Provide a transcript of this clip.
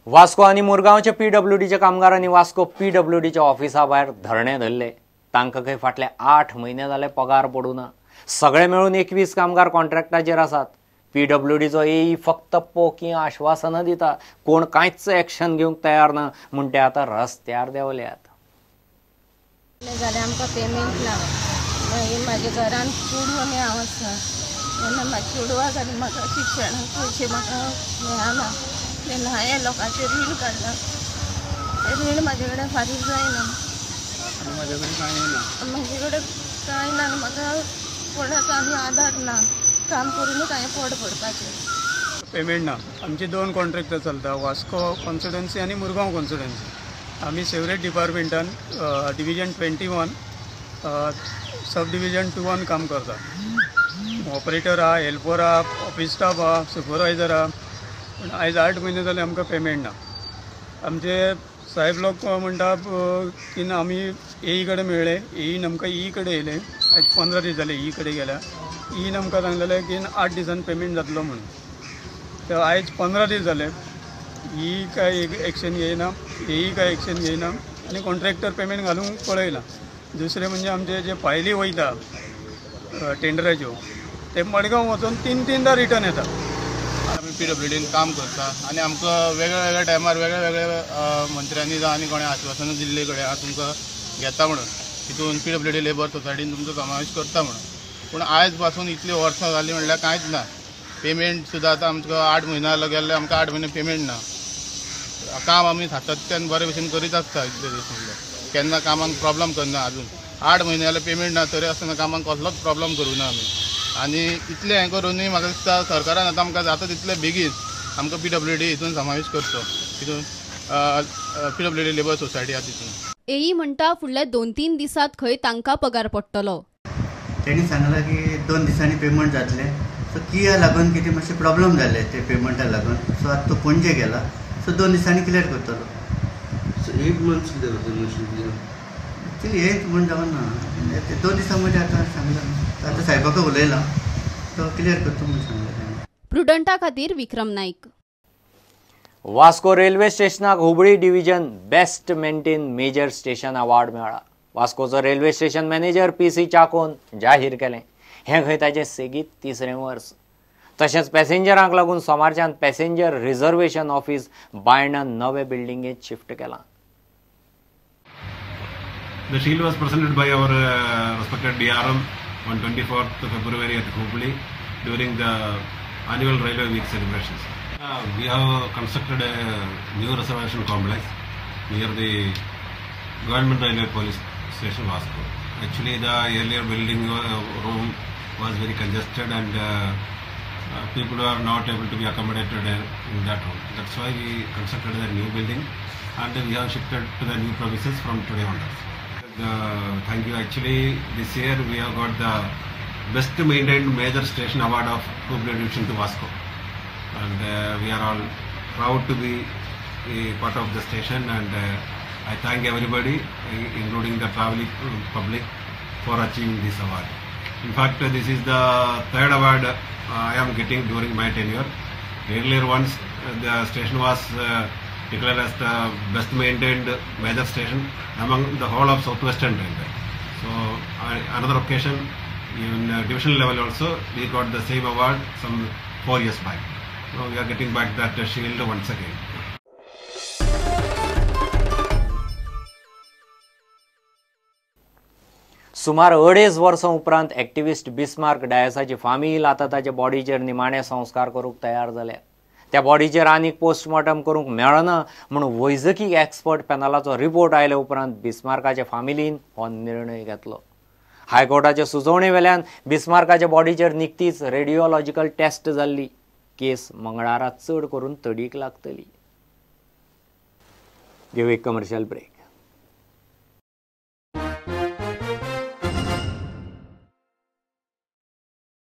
वास्को आनी मुरगांवच्या पीडब्ल्यूडीच्या कामगारांनी वास्को पीडब्ल्यूडीच्या ऑफिसा भायर धरणे धरले. तांकां खंय फाटले 8 म्हयने जाले पगार पडूं ना. सगळे मेळून 21 कामगार कॉन्ट्रॅक्टाचेर आसात. पीडब्ल्यूडीचो एई फक्त पोकी आश्वासनां दिता, कोण कांयच एक्शन घेवंक तयार ना म्हूण ते आतां रस्त्यार देंवल्यात. जाल्यार आमकां पेमेंट ना. मागीर म्हाज्या घरान चेडूं आनी हांव आसा. तेन्ना म्हाज्या चेडवाक आनी म्हाका शिक्षणाक पयशे म्हाका मेळना. तेन्ना हांवें लोकांचें रीण काडलां. तें रीण म्हाजे कडेन फारीक जायना. म्हाजे कडेन कांय ना आनी म्हाका कोणाचो आनी आदार ना. काम करूनूच हांवें पोट भरपाचें. पेमेंट ना. आमचे 2 कॉन्ट्रॅक्टर चलता, वास्को कॉन्स्टिट्युएन्सी आनी मुरगांव कॉन्स्टिट्युएन्सी. आमी सेवरेज डिपार्टमेंटान डिविजन 21 सब डिविजन 2 काम करता. ऑपरेटर आहा, हेल्पर आहा, ऑफिस स्टाफ आहा, सुपरवायजर आहा. पूण आयज 8 म्हयने जाले आमकां पेमेंट ना. आमचे साहेब लोक म्हणटा की ना आमी एई कडेन मेळ्ळे, एईन आमकां ई कडेन येयले. आयज 15 दीस जाले ई कडेन गेल्या. ईन आमकां सांगलेलें की 8 दिसान पेमेंट जातलो म्हणून. तर आयज 15 दीस जाले, ई काय एक्शन घेयना, एई काय एक्शन घेयना आनी कॉन्ट्रॅक्टर पेमेंट घालूंक पळयना. दुसरें म्हणजे आमचे जे फायली वयता टेंडराच्यो ते मडगांव वचून 3-3दा रिटर्न येता. आमी पीडब्ल्यूडीन काम करता आनी आमकां वेगळ्या वेगळ्या टायमार वेगळ्या वेगळ्या मंत्र्यांनी जावं आनी कोणें आश्वासनां दिल्ले कडेन हांव तुमकां घेता म्हणून तितून पीडब्ल्यूडी लेबर सोसायटीन तुमचो समावेश करता म्हणून. पूण आयज पासून इतली वर्सां जालीं म्हणल्यार कांयच ना. पेमेंट सुद्दां आतां आमकां 8 म्हयने गेल्ले, आमकां 8 म्हयने पेमेंट ना. काम आमी सातत्यान बरे भशेन करीत आसता इतले दीस म्हणल्यार केन्ना कामाक प्रॉब्लम करना. अजून 8 म्हयने जाल्यार पेमेंट ना तरी आसतना कामाक कसलोच प्रॉब्लम करूं ना आमी. आनी इतलें हें करूनूय म्हाका दिसता सरकारान आतां आमकां जाता तितले बेगीन आमकां पीडब्ल्यूडी हितून समावेश करचो, तितून पीडब्ल्यूडी लेबर सोसायटी आसा तितून. एई म्हणटा फुडल्या 2-3 दिसांत खंय तांकां पगार पडटलो. तेणी सांगलां की 2 दिसांनी पेमेंट जातलें. सो किया लागून कितें मातशें प्रॉब्लम जालें ते पेमेंटा लागून. सो आतां तो पणजे गेला, सो 2 दिसांनी क्लियर करतलो. सो 8 मंथ्स कितें जाता? एक्चुली 8 म्हूण जावना, 2 दिसां मदीं आतां सांगलां. आतां साहेबाक उलयलां, तो क्लियर करता म्हूण सांगलां ताणें. प्रुडंटा खातीर विक्रम नाईक. वास्को रेल्वे स्टेशनाक Hubli division best maintain major station award मेळ्ळा. वास्कोचो railway station manager PC Chacon जाहीर केलें. हें खंय ताचें सेगीत 3रें वर्स. तशेंच पॅसेंजरांक लागून सोमारच्यान पॅसेंजर रिझर्वेशन ऑफिस बायणा नवे बिल्डिंगेंत शिफ्ट केलां. The shield was presented by our respected DRM on 24th February at Hubli during the annual Railway Week celebrations. We have constructed a new reservation complex near the Government Railway Police Station Vasco. Actually, the earlier building room was very congested and people were not able to be accommodated in that room. That's why we constructed the new building and we have shifted to the new premises from today onwards. Thank you. Actually, this year we have got the best maintained major station award of Hubli Division to Vasco, and we are all proud to be a part of the station, and I thank everybody, including the traveling public, for achieving this award. In fact, this is the 3rd award I am getting during my tenure. Earlier once the station was declared as the best maintained major station among the whole of Southwestern Railway. So another occasion in division level also we got the same award some 4 years back. So we are getting back that shield once again. सुमार 2.5 वर्सां उपरांत activist Bismarck डायसाची फामील आतां ताच्या बॉडीचेर निमाणे संस्कार करूंक तयार जाल्या. त्या बॉडीचेर आनीक पोस्टमॉर्टम करूंक मेळना म्हूण वैजकी एक्सपर्ट पॅनलाचो रिपोर्ट आयले उपरांत बिस्मार्काच्या फामिलीन हो निर्णय घेतलो. हायकोर्टाचे सुचोवणे वेल्यान बिस्मार्काच्या बॉडीचेर निकतीच रेडिओलॉजिकल टेस्ट जाल्ली. केस मंगळारा चड करून तडीक लागतली. घेवं एक कमर्शियल ब्रेक.